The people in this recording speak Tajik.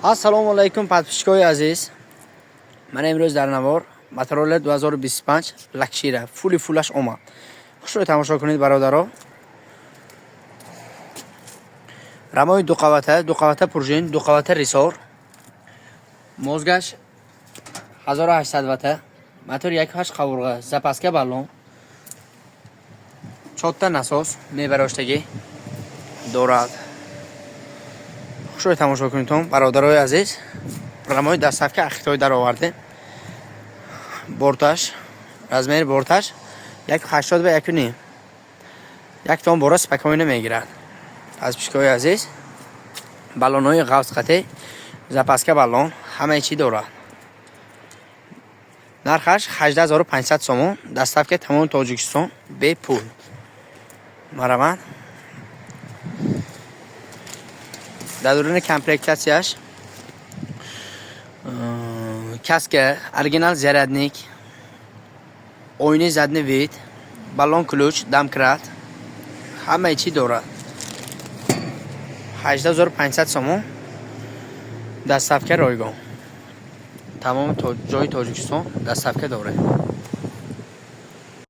Ассалому алайкум, подписчикои азиз. Ман имрӯз дар навор Мотороллер 2025 Лакшира фули фулаш омад. Хушрӯй тамошо кунед, бародаро. Рамои дуқавата, дуқавата пружин, дуқавата ресор. Мозгаш 1800 вата. Мотор 1.8 қабурға, запаска баллон. Чотта насос мебароштагӣ дорад. Хушрӯй тамошо кунедтон, бародарои азиз. Рамои доставка аз Хитой даровардем. Борташ, размери борташ 1.80 ба 1.5. Як тон бора спокойно мегирад. Подписчикои азиз, баллонҳои ғафз қатӣ, запаска баллон, ҳамаи чӣ дорад. Нархаш 18 500 сомон, доставка тамоми Тоҷикистон бепул. Марамат. Дар дуруни комплектатсияш каска, оригинал зарядник, оинаи задний вид, баллон ключ, домкрат, ҳамаи чӣ дорад. 18 500 сомон, доставка ройгон. Тамоми ҷои Тоҷикистон доставка дорад.